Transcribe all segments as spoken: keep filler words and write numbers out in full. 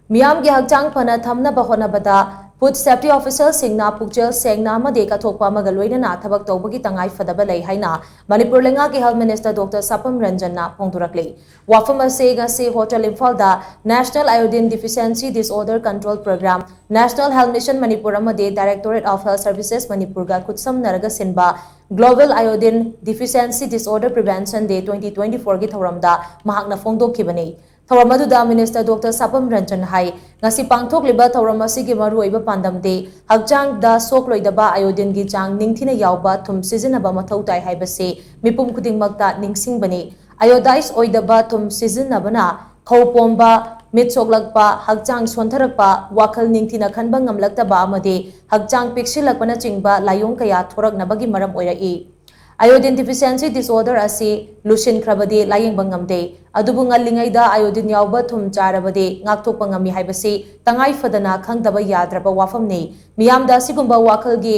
ꯃꯤꯌꯥꯝꯒꯤ ꯍꯛꯆꯥꯡ ꯐꯅ ꯊꯝꯅꯕ ꯍꯣꯠꯅꯕꯗ ꯐꯨꯗ ꯁꯦꯐꯇꯤ ꯑꯣꯐꯤꯁꯔꯁꯤꯡꯅ ꯄꯨꯛꯆꯦꯜ ꯁꯦꯡꯅ ꯑꯃꯗꯤ ꯀꯠꯊꯣꯛꯄ ꯑꯃꯒ ꯂꯣꯏꯅꯅ ꯊꯕꯛ ꯇꯧꯕꯒꯤ ꯇꯉꯥꯏ ꯐꯗꯕ ꯂꯩ ꯍꯥꯏꯅ ꯃꯅꯤꯄꯨꯔ ꯂꯩꯉꯥꯛꯀꯤ ꯍꯦꯜꯊ ꯃꯤꯅꯤꯁꯇꯔ ꯗꯣꯛꯇꯔ ꯁꯥꯄꯝ ꯔꯟꯖꯟꯅ ꯐꯣꯡꯗꯣꯔꯛꯂꯤ꯫ ꯋꯥꯐꯝ ꯑꯁꯤ ꯉꯁꯤ ꯍꯣꯇꯦꯜ ꯏꯝꯐꯥꯜꯗ National Iodine Deficiency Disorder Control Program, National Health Mission Manipur ꯑꯃꯗꯤ Directorate of Health Services ꯃꯅꯤꯄꯨꯔꯒ ꯈꯨꯠꯁꯝꯅꯔꯒ ꯁꯤꯟꯕ Global Iodine Deficiency Disorder Prevention Day twenty twenty-fourꯒꯤ ꯊꯧꯔꯝꯗ ꯃꯍꯥꯛꯅ ꯐꯣꯡꯗꯣꯛꯈꯤꯕꯅꯤ꯫ ꯊꯧꯔꯝ ꯑꯗꯨꯗ ꯃꯤꯅꯤꯁꯇꯔ ꯗꯣꯛꯇꯔ ꯁꯥꯄꯝ ꯔꯟꯖꯟ ꯍꯥꯏ, ꯉꯁꯤ ꯄꯥꯡꯊꯣꯛꯂꯤꯕ ꯊꯧꯔꯝ ꯑꯁꯤꯒꯤ ꯃꯔꯨꯑꯣꯏꯕ ꯄꯥꯟꯗꯝꯗꯤ ꯍꯛꯆꯥꯡꯗ ꯁꯣꯛꯂꯣꯏꯗꯕ ꯑꯥꯏꯑꯣꯗꯤꯟꯒꯤ ꯆꯥꯡ ꯅꯤꯡꯊꯤꯅ ꯌꯥꯎꯕ ꯊꯨꯝ ꯁꯤꯖꯤꯟꯅꯕ ꯃꯊꯧ ꯇꯥꯏ ꯍꯥꯏꯕꯁꯤ ꯃꯤꯄꯨꯝ ꯈꯨꯗꯤꯡꯃꯛꯇ ꯅꯤꯡꯁꯤꯡꯕꯅꯤ꯫ ꯑꯥꯏꯑꯣꯗꯥꯏꯖ ꯑꯣꯏꯗꯕ ꯊꯨꯝ ꯁꯤꯖꯤꯟꯅꯕꯅ ꯈꯧ ꯄꯣꯝꯕ, ꯃꯤꯠ ꯁꯣꯛꯂꯛꯄ, ꯍꯛꯆꯥꯡ ꯁꯣꯟꯊꯔꯛꯄ, ꯋꯥꯈꯜ ꯅꯤꯡꯊꯤꯅ ꯈꯟꯕ ꯉꯝꯂꯛꯇꯕ ꯑꯃꯗꯤ ꯍꯛꯆꯥꯡ ꯄꯤꯛꯁꯤꯜꯂꯛꯄꯅꯆꯤꯡꯕ ꯂꯥꯏꯑꯣꯡ ꯀꯌꯥ ꯊꯣꯔꯛꯅꯕꯒꯤ ꯃꯔꯝ ꯑꯣꯏꯔꯛꯏ꯫ Iodine deficiency disorder ꯑꯁꯤ ꯂꯨꯁꯤꯟꯈ꯭ꯔꯕꯗꯤ ꯂꯥꯌꯦꯡꯕ ꯉꯝꯗꯦ, ꯑꯗꯨꯕꯨ ꯉꯜꯂꯤꯉꯩꯗ ꯑꯥꯏꯑꯣꯗꯤꯟ ꯌꯥꯎꯕ ꯊꯨꯝ ꯆꯥꯔꯕꯗꯤ ꯉꯥꯛꯊꯣꯛꯄ ꯉꯝꯃꯤ ꯍꯥꯏꯕꯁꯤ ꯇꯉꯥꯏ ꯐꯗꯅ ꯈꯪꯗꯕ ꯌꯥꯗ꯭ꯔꯕ ꯋꯥꯐꯝꯅꯤ꯫ ꯃꯤꯌꯥꯝꯗ ꯑꯁꯤꯒꯨꯝꯕ ꯋꯥꯈꯜꯒꯤ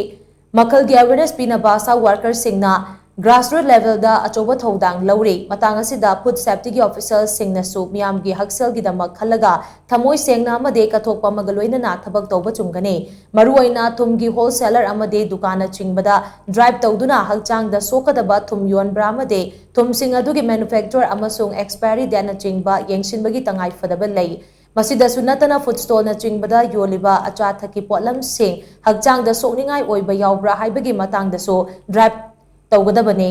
ꯃꯈꯜꯒꯤ awareness ꯄꯤꯅꯕ ꯑꯥꯁꯥ ꯋꯥꯔꯀꯔꯁꯤꯡꯅ grassroot levelꯗ ꯑꯆꯧꯕ ꯊꯧꯗꯥꯡ ꯂꯧꯔꯤ꯫ ꯃꯇꯥꯡ ꯑꯁꯤꯗ ꯐꯨꯗ ꯁꯦꯐꯇꯤꯒꯤ ꯑꯣꯐꯤꯁꯔꯁꯤꯡꯅꯁꯨ ꯃꯤꯌꯥꯝꯒꯤ ꯍꯛꯁꯦꯜꯒꯤꯗꯃꯛ ꯈꯜꯂꯒ ꯊꯃꯣꯏ ꯁꯦꯡꯅ ꯑꯃꯗꯤ ꯀꯠꯊꯣꯛꯄ ꯑꯃꯒ ꯂꯣꯏꯅꯅ ꯊꯕꯛ ꯇꯧꯕ ꯆꯨꯝꯒꯅꯤ꯫ ꯃꯔꯨꯑꯣꯏꯅ ꯊꯨꯝꯒꯤ ꯍꯣꯜꯁꯦꯂꯔ ꯑꯃꯗꯤ ꯗꯨꯀꯥꯟꯅꯆꯤꯡꯕꯗ ꯗ꯭ꯔꯥꯏꯚ ꯇꯧꯗꯨꯅ ꯍꯛꯆꯥꯡꯗ ꯁꯣꯛꯀꯗꯕ ꯊꯨꯝ ꯌꯣꯟꯕ꯭ꯔꯥ ꯑꯃꯗꯤ ꯊꯨꯝꯁꯤꯡ ꯑꯗꯨꯒꯤ manufacturer ꯑꯃꯁꯨꯡ expiry dateꯅꯆꯤꯡꯕ ꯌꯦꯡꯁꯤꯟꯕꯒꯤ ꯇꯉꯥꯏ ꯐꯗꯕ ꯂꯩ꯫ ꯃꯁꯤꯗꯁꯨ ꯅꯠꯇꯅ ꯐꯨꯗ ꯁ꯭ꯇꯣꯜꯅꯆꯤꯡꯕꯗ ꯌꯣꯜꯂꯤꯕ ꯑꯆꯥ ꯑꯊꯛꯀꯤ ꯄꯣꯠꯂꯝꯁꯤꯡ ꯍꯛꯆꯥꯡꯗ ꯁꯣꯛꯅꯤꯡꯉꯥꯏ ꯑꯣꯏꯕ ꯌꯥꯎꯕ꯭ꯔꯥ ꯍꯥꯏꯕꯒꯤ ꯃꯇꯥꯡꯗꯁꯨ ꯗ꯭ꯔꯥꯏꯚ ꯇꯧꯒꯗꯕꯅꯤ꯫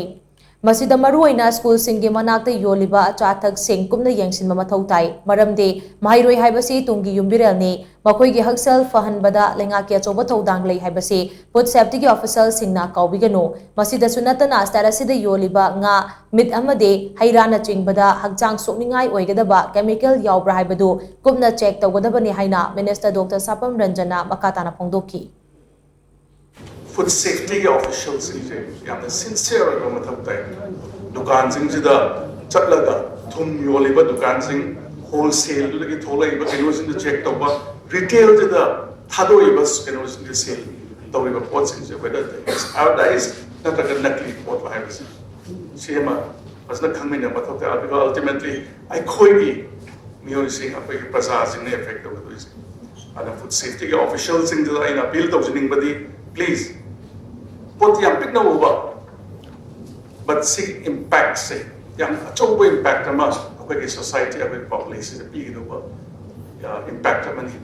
ꯃꯁꯤꯗ ꯃꯔꯨꯑꯣꯏꯅ ꯁ꯭ꯀꯨꯜꯁꯤꯡꯒꯤ ꯃꯅꯥꯛꯇ ꯌꯣꯜꯂꯤꯕ ꯑꯆꯥ ꯑꯊꯛꯁꯤꯡ ꯀꯨꯞꯅ ꯌꯦꯡꯁꯤꯟꯕ ꯃꯊꯧ ꯇꯥꯏ, ꯃꯔꯝꯗꯤ ꯃꯍꯩꯔꯣꯏ ꯍꯥꯏꯕꯁꯤ ꯇꯨꯡꯒꯤ ꯌꯨꯝꯕꯤꯔꯦꯜꯅꯤ꯫ ꯃꯈꯣꯏꯒꯤ ꯍꯛꯁꯦꯜ ꯐꯍꯟꯕꯗ ꯂꯩꯉꯥꯛꯀꯤ ꯑꯆꯧꯕ ꯊꯧꯗꯥꯡ ꯂꯩ ꯍꯥꯏꯕꯁꯤ ꯐꯨꯗ ꯁꯦꯐꯇꯤꯒꯤ ꯑꯣꯐꯤꯁꯔꯁꯤꯡꯅ ꯀꯥꯎꯕꯤꯒꯅꯨ꯫ ꯃꯁꯤꯗꯁꯨ ꯅꯠꯇꯅ ꯁ꯭ꯇꯦꯠ ꯑꯁꯤꯗ ꯌꯣꯜꯂꯤꯕ ꯉꯥ, ꯃꯤꯠ ꯑꯃꯗꯤ ꯍꯩ ꯔꯥꯅꯆꯤꯡꯕꯗ ꯍꯛꯆꯥꯡ ꯁꯣꯛꯅꯤꯡꯉꯥꯏ ꯑꯣꯏꯒꯗꯕ ꯀꯦꯃꯤꯀꯦꯜ ꯌꯥꯎꯕ꯭ꯔꯥ ꯍꯥꯏꯕꯗꯨ ꯀꯨꯞꯅ ꯆꯦꯛ ꯇꯧꯒꯗꯕꯅꯤ ꯍꯥꯏꯅ ꯃꯤꯅꯤꯁꯇꯔ ꯗꯣꯛꯇꯔ ꯁꯥꯄꯝ ꯔꯟꯖꯟꯅ ꯃꯈꯥ ꯇꯥꯅ ꯐꯣꯡꯗꯣꯛꯈꯤ꯫ ꯐꯨꯗ ꯁꯦꯐꯇꯤꯒꯤ ꯑꯣꯐꯤꯁꯤꯌꯦꯜꯁꯤꯡꯁꯦ ꯌꯥꯝꯅ ꯁꯤꯟꯁꯤꯌꯔ ꯑꯣꯏꯕ ꯃꯊꯧ ꯇꯥꯏ꯫ ꯗꯨꯀꯥꯟꯁꯤꯡꯁꯤꯗ ꯆꯠꯂꯒ ꯊꯨꯝ ꯌꯣꯜꯂꯤꯕ ꯗꯨꯀꯥꯟꯁꯤꯡ, ꯍꯣꯜꯁꯦꯜꯗꯨꯗꯒꯤ ꯊꯣꯛꯂꯛꯏꯕ ꯀꯩꯅꯣꯁꯤꯡꯗꯨ ꯆꯦꯛ ꯇꯧꯕ, ꯔꯤꯇꯦꯜꯁꯤꯗ ꯊꯥꯗꯣꯛꯏꯕ ꯀꯩꯅꯣꯁꯤꯡꯁꯦ, ꯁꯦꯜ ꯇꯧꯔꯤꯕ ꯄꯣꯠꯁꯤꯡꯁꯦ whether ꯑꯥꯏꯑꯣꯗꯥꯏꯖ ꯅꯠꯇ꯭ꯔꯒ ꯅꯀꯂꯤ ꯄꯣꯠ ꯍꯥꯏꯕꯁꯦ, ꯁꯤ ꯑꯃ ꯐꯖꯅ ꯈꯪꯃꯤꯟꯅꯕ ꯃꯊꯧ ꯇꯥꯏ꯫ ꯑꯗꯨꯒ ꯑꯜꯇꯤꯃꯦꯠꯂꯤ ꯑꯩꯈꯣꯏꯒꯤ ꯃꯤꯑꯣꯏꯁꯤꯡ, ꯑꯩꯈꯣꯏꯒꯤ ꯄ꯭ꯔꯖꯥꯁꯤꯡꯅ ꯑꯦꯐꯦꯛ ꯇꯧꯒꯗꯣꯏꯁꯦ꯫ ꯑꯗꯨꯅ ꯐꯨꯗ ꯁꯦꯐꯇꯤꯒꯤ ꯑꯣꯐꯤꯁꯤꯌꯦꯜꯁꯤꯡꯗꯨꯗ ꯑꯩꯅ ꯑꯄꯤꯜ ꯇꯧꯖꯅꯤꯡꯕꯗꯤ, ꯄ꯭ꯂꯤꯖ, ꯄꯣꯠꯇꯤ ꯌꯥꯝ ꯄꯤꯛꯅ ꯎꯕ, ꯕꯠ ꯁꯤꯒꯤ ꯏꯝꯄꯦꯛꯁꯦ ꯌꯥꯝ ꯑꯆꯧꯕ ꯏꯝꯄꯦꯛ ꯑꯃ ꯑꯩꯈꯣꯏꯒꯤ ꯁꯣꯁꯥꯏꯇꯤ, ꯑꯩꯈꯣꯏꯒꯤ ꯄꯣꯄꯨꯂꯦꯁꯟꯗ ꯄꯤꯒꯗꯧꯕ ꯏꯝꯄꯦꯛ ꯑꯃꯅꯤ꯫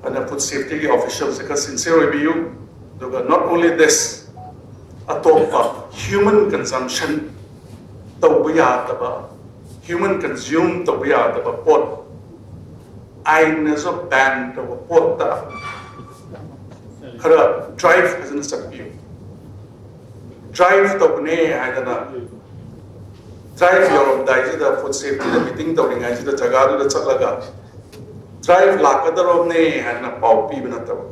ꯑꯗꯨꯅ ꯐꯨꯗ ꯁꯦꯐꯇꯤꯒꯤ ꯑꯣꯐꯤꯁꯤꯌꯦꯜꯁꯦ ꯈꯔ ꯁꯤꯟꯁꯤꯌꯔ ꯑꯣꯏꯕꯤꯌꯨ꯫ ꯑꯗꯨꯒ not only this, ꯑꯇꯣꯞꯄ ꯍ꯭ꯌꯨꯃꯟ ꯀꯟꯖꯝꯁꯟ ꯇꯧꯕ ꯌꯥꯗꯕ, ꯍ꯭ꯌꯨꯃꯟ ꯀꯟꯖ꯭ꯌꯨꯝ ꯇꯧꯕ ꯌꯥꯗꯕ ꯄꯣꯠ, ꯑꯥꯏꯟꯅꯁꯨ ꯕꯦꯟ ꯇꯧꯕ ꯄꯣꯠꯇ ꯈꯔ ꯗ꯭ꯔꯥꯏꯚ ꯐꯖꯅ ꯆꯠꯄꯤꯌꯨ꯫ ꯗ꯭ꯔꯥꯏꯚ ꯇꯧꯕꯅꯦ ꯍꯥꯏꯗꯅ, ꯗ꯭ꯔꯥꯏꯚ ꯌꯧꯔꯝꯗꯥꯏꯁꯤꯗ, ꯐꯨꯗ ꯁꯦꯐꯇꯤꯗ ꯃꯤꯇꯤꯡ ꯇꯧꯔꯤꯉꯩꯁꯤꯗ ꯖꯒꯥꯗꯨꯗ ꯆꯠꯂꯒ ꯗ꯭ꯔꯥꯏꯚ ꯂꯥꯛꯀꯗꯧꯔꯕꯅꯦ ꯍꯥꯏꯅ ꯄꯥꯎ ꯄꯤꯕ ꯅꯠꯇꯕ,